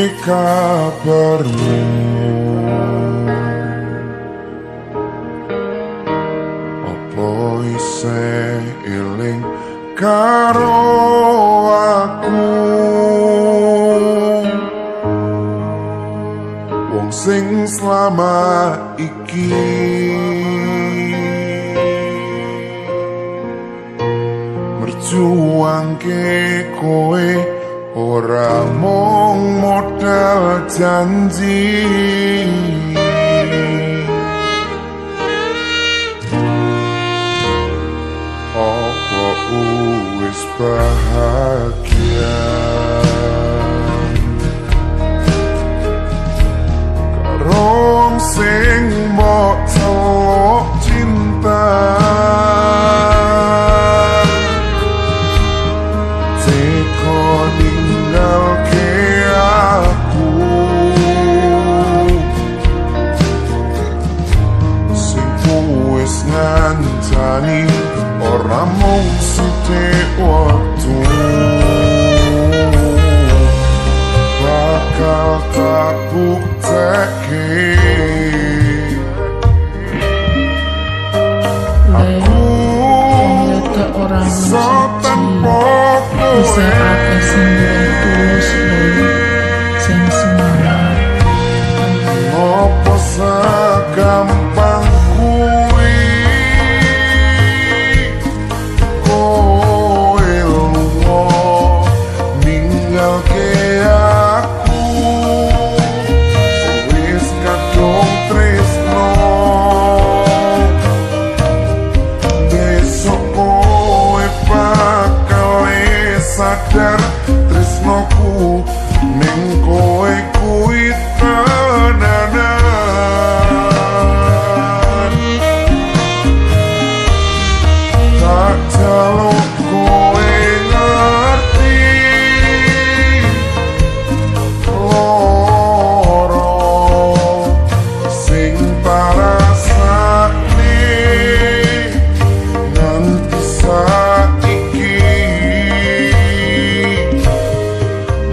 Piye kabarmu? Apa isih eling karo aku? Wong sing selama iki merjuangke kowe ora mung modal janji. Apa wis bahagia karo wong sing mbok celuk cinta? Teko ninggalke aku sing wis ngancani ora mung sithik wektu, bakal tak buktekke aku Wong wedok ora mung iso siji. Tanpa Isih kowe. Akeh sing luwih tulus lan sing semangat. Ngopo segampang kuwi kowe lunga ninggalke aku wis kadung tresno? Besok kowe bakal sadar tresnoku ning kowe kuwi tenanan. Tak jaluk kowe ngerti loro sing tak rasakne nganti saiki.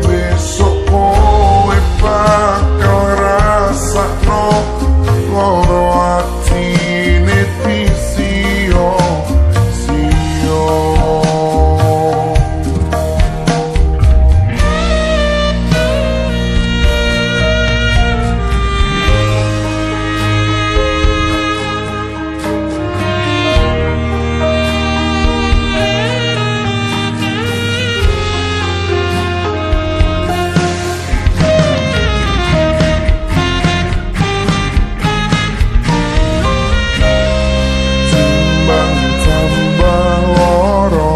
Besok kowe bakal rasakno loro atine disiyo siyo. Timbang tambah loro,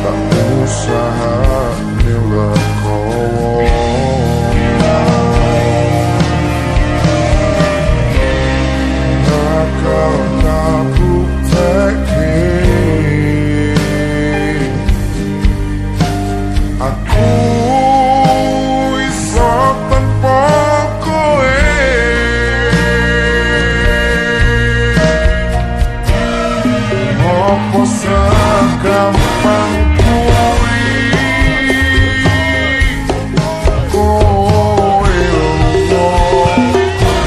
tak usahane legowo. Bakal tak buktekke aku iso tanpa kowe. Apa segampang kuwi kowe lunga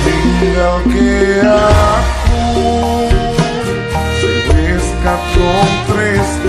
ninggalke aku sing wis kadung tresno?